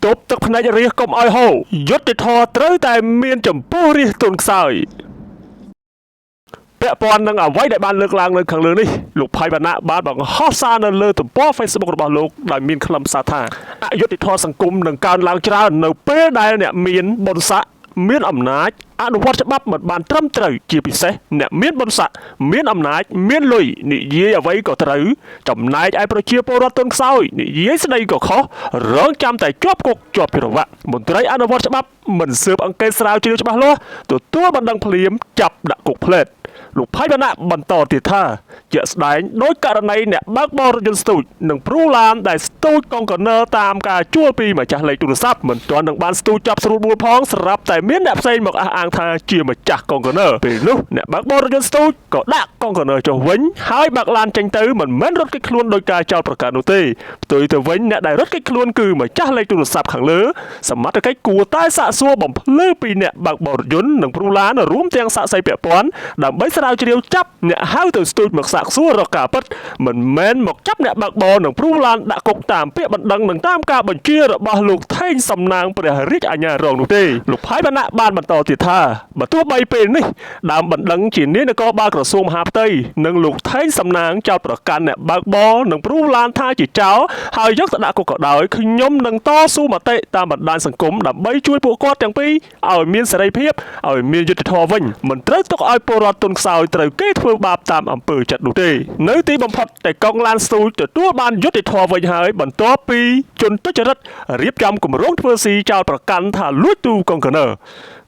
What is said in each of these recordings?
ទប់ទឹកភ្នែករាស្ត្រកុំឲ្យហូរយុត្តិធម៌ត្រូវតែមានចំពោះរាស្ត្រទន់ខ្សោយ ពាក់ព័ន្ធនឹងអ្វីដែលបានលើកឡើងនៅខាងលើនេះលោកផៃវណ្ណៈបានបង្ហោះសារនៅលើទំព័រ Facebook របស់លោកដោយមានខ្លឹមសារថាអយុត្តិធម៌សង្គមនឹងកើនឡើងច្រើននៅពេលដែលអ្នកមានបុណ្យស័ក្តិមានអំណាចអនុវត្តច្បាប់មិនបានត្រឹមត្រូវជាពិសេសអ្នកមានបុណ្យស័ក្តិមានអំណាចមានលុយនិយាយអ្វីក៏ត្រូវចំណែកឯប្រជាពលរដ្ឋទន់ខ្សោយនិយាយស្ដីក៏ខុសរងចាំតែជាប់គុកជាប់ច្រវាក់មន្ត្រីអនុវត្តច្បាប់មិនស៊ើបអង្កេតស្រាវជ្រាវច្បាស់លាស់ទទួលបណ្ដឹងភ្លាមចាប់ដាក់គុកផ្លែត លោកផៃវណ្ណៈបន្តទៀតថាជាក់ស្ដែងដោយករណីអ្នកបើកបររថយន្តស្ទូចនិងព្រូឡានដែលស្ទូចកុងតឺន័រតាមការជួលពីម្ចាស់លេខទូរស័ព្ទមិនទាន់នឹងបានស្ទូចចាប់ស្រួលបួលផងស្រាប់តែមានអ្នកផ្សេងមកអះអាងថាជាម្ចាស់កុងតឺន័រពេលនោះអ្នកបើកបររថយន្តស្ទូចក៏ដាក់កុងតឺន័រចុះវិញហើយបើកឡានចេញទៅមិនមែនរត់គេចខ្លួនដោយការចោទប្រកាន់នោះទេផ្ទុយទៅវិញអ្នកដែលរត់គេចខ្លួនគឺម្ចាស់លេខទូរស័ព្ទខាងលើសមត្ថកិច្ចគួរតែសាកសួរបំភ្លឺពីអ្នកបើកបររថយន្តនិងព្រូឡានរួមទាំងសាក្សីពាក់ព័ន្ធដើម្បីស្រាវជ្រាវចាប់អ្នកហៅទៅស្ទូចមកសាកសួររកការពិតមិនមែនមកចាប់អ្នកបើកបរនិងព្រូឡានដាក់គុកតាមពាក្យបណ្ដឹងនិងតាមការបញ្ជារបស់លោកថេងសំណាងព្រះរាជអាជ្ញារងនោះទេលោកផៃវណ្ណៈបានបន្តទៀតថាបើទោះបីពេលនេះដើមបណ្ដឹងជានាយនគរបាលក្រសួងមហាផ្ទៃនិងលោកថេងសំណាងចោទប្រកាន់អ្នកបើកបរនិងព្រូឡានថាជាចោរហើយយកទៅដាក់គុកក៏ដោយខ្ញុំនឹងតស៊ូមតិតាមបណ្ដាញសង្គមដើម្បីជួយពួកគាត់ទាំងពីរឲ្យមានសេរីភាពឲ្យមានយុត្តិធម៌វិញមិនត្រូវទុកឲ្យពលរដ្ឋទុនខ្សោយត្រូវគេធ្វើបាបតាមអំពើចិត្តនោះទេនៅទីបំផុតតែកងឡានស្ទូចទទួលបានយុត្តិធម៌វិញហើយបន្ទាប់ពីជនទុច្ចរិតរៀបចំគម្រោងធ្វើស៊ីចោលប្រកាន់ថាលួចទូកុងតឺន័រ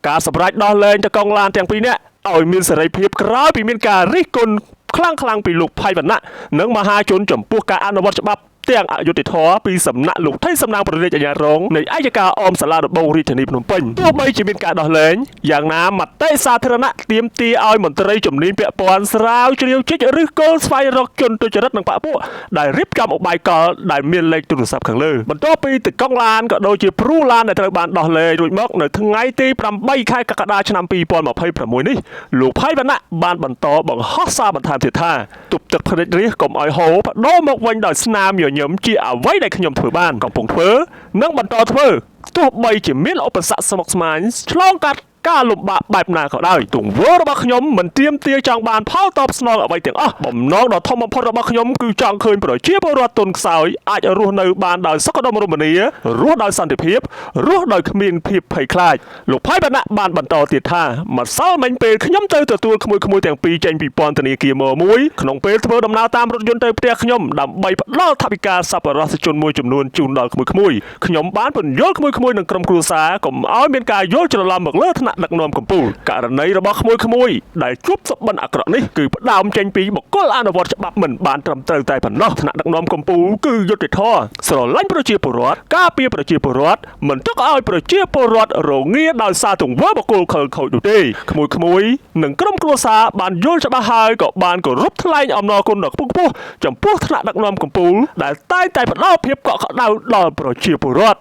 ការសម្រេចដោះលែងតកងឡានទាំងពីរនាក់ឲ្យមានសេរីភាពក្រោយពីមានការរិះគន់ខ្លាំងៗពីលោកផៃវណ្ណៈនិងមហាជនចំពោះការអនុវត្តច្បាប់ទាំងអយុត្តិធម៌ពីសំណាក់លោកថៃសំណាងប្ររាជអាជ្ញារងនៃអយ្យការអមសាលាដំបងរាជធានីភ្នំពេញទោះបីជាមានការដោះលែងយ៉ាងណាមតិសាធារណៈទាមទារឲ្យមន្ត្រីជំនាញពាក់ព័ន្ធស្រាវជ្រាវជីកឫសគល់ស្វែងរកជនទុច្ចរិតនិងបក្សពួកដែលរៀបចំឧបាយកលដែលមានលេខទូរស័ព្ទខាងលើបន្ទាប់ពីតកង់ឡានក៏ដូចជាព្រូឡានដែលត្រូវបានដោះលែងរួចមកនៅថ្ងៃទី8ខែកក្កដាឆ្នាំ2026នេះលោកផៃវណ្ណៈបានបន្តបង្ហោះសារបន្ថែមទៀតថាទប់ទឹកភ្នែករាសកុំឲ្យហូរបដូរមកវិញដោយស្នាមញញឹមជាអ្វីដែលខ្ញុំធ្វើបានកំពុងធ្វើនិងបន្តធ្វើទោះបីជាមានឧបសគ្គស្មុគស្មាញឆ្លងកាត់ការលំបាកបែបណាក៏ដោយទង្វើរបស់ខ្ញុំមិនទាមទារចង់បានផលតបស្នងអ្វីទាំងអស់បំណងដ៏ធំបំផុតរបស់ខ្ញុំគឺចង់ឃើញប្រជាពលរដ្ឋទុនខ្សោយអាចរស់នៅបានដោយសុខដុមរមនារស់ដោយសន្តិភាពរស់ដោយគ្មានភាពភ័យខ្លាចលោកផៃវណ្ណៈបានបន្តទៀតថាម្សិលមិញពេលខ្ញុំទៅទទួលក្មួយៗទាំងពីរចេញពីពន្ធនាគារម1ក្នុងពេលធ្វើដំណើរតាមរថយន្តទៅផ្ទះខ្ញុំដើម្បីផ្ដល់ថវិកាសប្បុរសជនមួយចំនួនជូនដល់ក្មួយៗខ្ញុំបានពន្យល់ក្មួយៗនិងក្រុមគ្រួសារកុំឲ្យមានការយល់ច្រឡំមកលើថ្នាក់ដឹកនាំកំពូលករណីរបស់ក្មួយៗដែលជួបសុបិនអាក្រក់នេះគឺផ្ដើមចេញពីបុគ្គលអនុវត្តច្បាប់មិនបានត្រឹមត្រូវតែប៉ុណ្ណោះថ្នាក់ដឹកនាំកំពូលគឺយុត្តិធម៌ស្រឡាញ់ប្រជាពលរដ្ឋការពារប្រជាពលរដ្ឋមិនទុកឲ្យប្រជាពលរដ្ឋរងាដោយសារទង្វើបុគ្គលខិលខូចនោះទេក្មួយៗនិងក្រុមគ្រួសារបានយល់ច្បាស់ហើយក៏បានគោរពថ្លែងអំណរគុណដ៏ខ្ពង់ខ្ពស់ចំពោះថ្នាក់ដឹកនាំកំពូលដែលតែងតែផ្ដល់ភាពកក់ក្ដៅដល់ប្រជាពលរដ្ឋ។